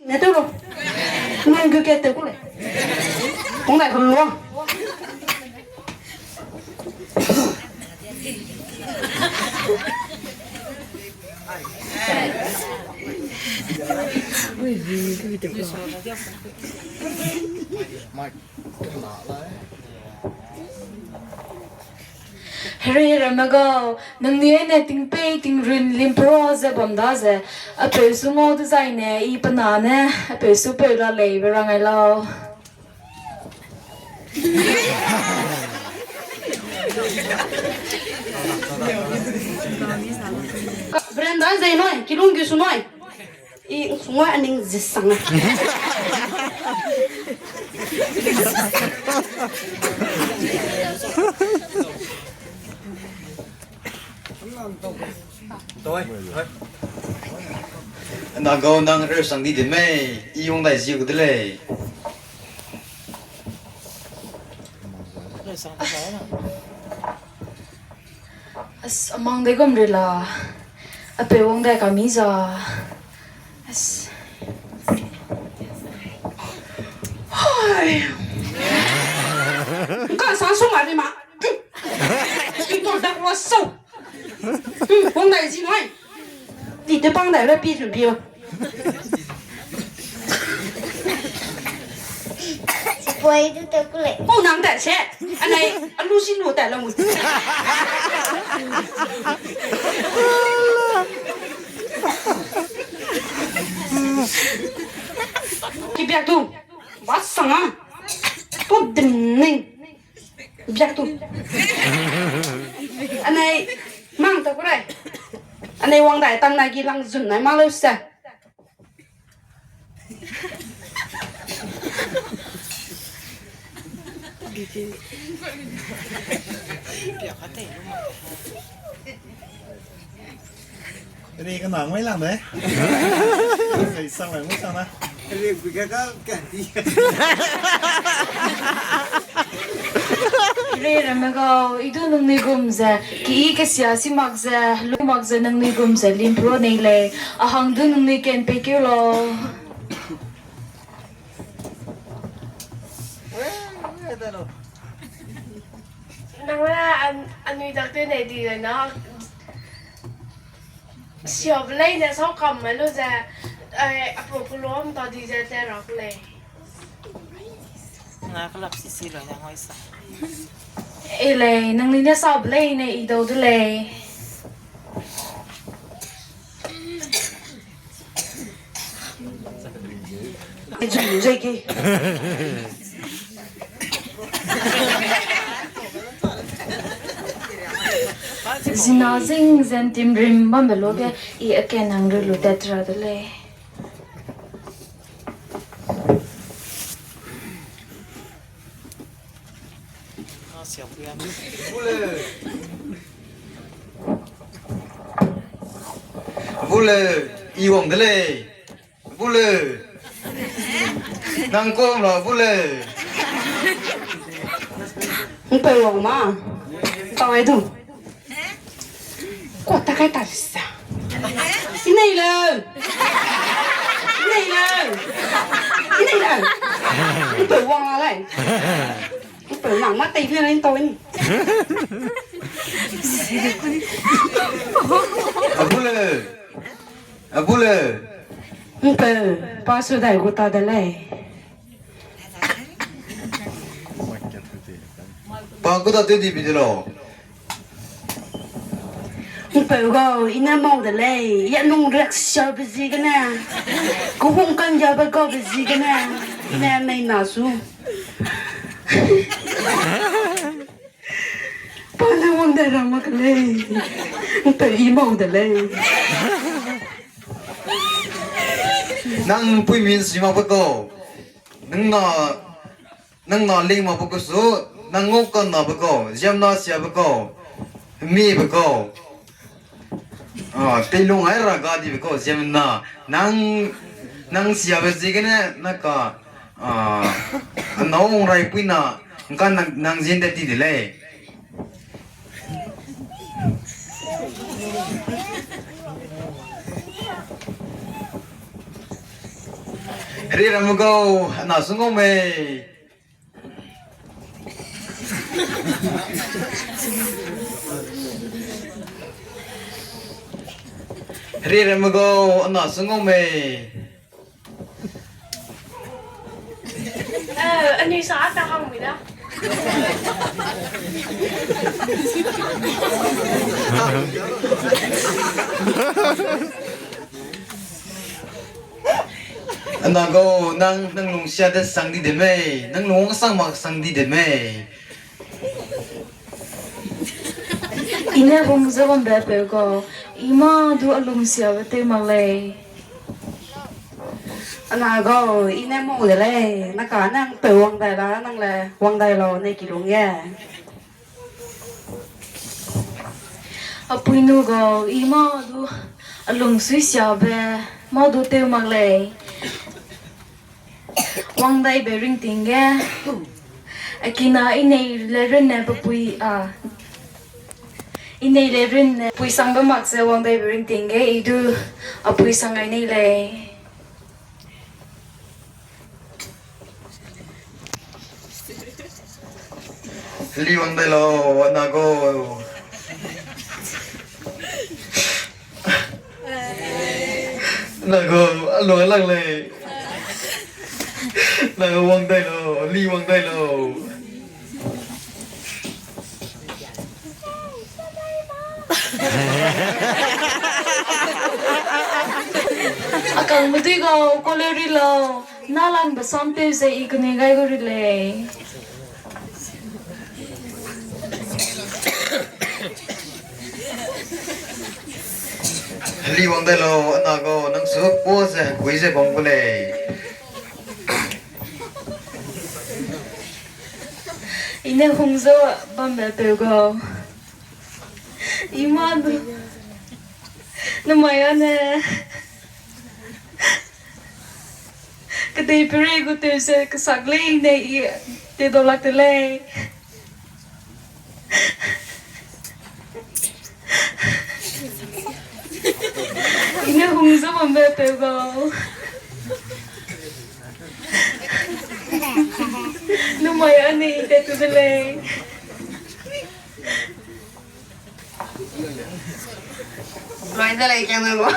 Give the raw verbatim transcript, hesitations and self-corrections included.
Ne teu lo. Nang gu ke teu ku le. Hong dai ku lo. Herei ramme gau, nangnui ne tingpei tingrun limpro ze bam da ze, apeu su ngau dezaine, i pe na ne, apeu su peu la lei be rang ai lau. Brenda zei noi, kilung gu su noi. I sungoi aning zisang. Nagau nang reu sang di de mei, i wang dai zi gu de lei. As, amang de gum re la. Apeu wang dai ka mi za. As. Hai. Ka sa su ma ri ma. Ito da wa so. Hmm, wang dai zi noi. Di te pang dai le pi su pi o. Poi du te ku le. Ko nang dai se. Anai, anu si nu dai la mu. Ki biak tu. Ba sang a. Tu dim ning. Biak tu. Anai, mang ta ku rai. Anai wang dai tang na gi lang zun nai ma lau se. Ri ka nang mai lang de. Sai sang lai mu sang na. Ri ka ka ka di. Re ramme gau, i du nangnui gum ze, ki i kesia si mak ze, lu mak ze nangnui gum ze, limpro nei lei, a hang du nangnui ken pei keu lau. Nang la an-, anui dak te nei di le na. Siabe leine sau kam me lu ze, ai, apau kelum ta di ze te ra ku lei. Na kelap sisi lu ne ngoi sa. E lei, nangnui ne sabe leine i dau de lei. Zun ze ki. Zina zing zen tim rim bambe luge i a ken nang ru lu tet ra de lei. Bule, i wang de lei. Bule. Nang kuam la bule. Npe wang ma. Tau ai du. Kua ta kai ta sa. Inei le. Inei le. Inei le. Npe wang la lei. Npe nang ma tei le tau ni. Bule. A bule. Npe, pa su dai gu ta de lei. Pa gu ta te di bi de lo. Npe gau, i ne mau de lei, ya nung riak sia be zi gene. Ku hung kan ya be gau be zi gene. Ne nei na su. Pa ne wang dai ra mak lei. Npe i mau de lei. Nang pui min si mak be kau. Nang na, nang na ling mak be kau su, nang ngau kan na be kau, ziam na sia be kau, mi be kau. Ah, teilung ai ra ga di be kau, ziemna, nang, nang sia be ziegene, na ka, ah, nang rai pui na, nka nang, nang zin de ti de lei. Ri ramme gau, ana su ngau mei. Ri ramme gau, ana su ngau mei. Eh, anui sa ta hang mi da. Ana gau, nang, nang lungsia de sang di de mei, nang lungsang mak sang di de mei. I ne hung ze bambe peu gau, i mâ du a lungsiabe tew mak lei. Ana gau, i ne mau de lei, naka nang peu wang dai la, nang le wang dai lau, ne kilung ge. Apui nu gau, i mâ du a lungsui siabe, mâ du tew mak lei. Wang daibe ringting ge. Akina i nei le runne pe pui a. I nei le runne pui sangbe mak ze wang daibe ringting ge, i du apui sang ai nei lei. Li wang dai lau, ana gau. Ana gau, a lung lang lei. Ana gau wang dai lau, li wang dai lau. Akangme dui gau, kole ri lau. Nâlangbe sam tew ze i kenui gai gu ri lei. Li wang dai lau, ana gau, nang su pa ze hekui ze bam gu lei. I ne hung ze bambe peu gau. I mâ du, namai â ne, kedeiperei gu tew ze kesak leine i tewdau lak te lei. I ne hung ze bambe peu gau. Namai â ne i tat tu de lei. Lui de lei, kiang na gau.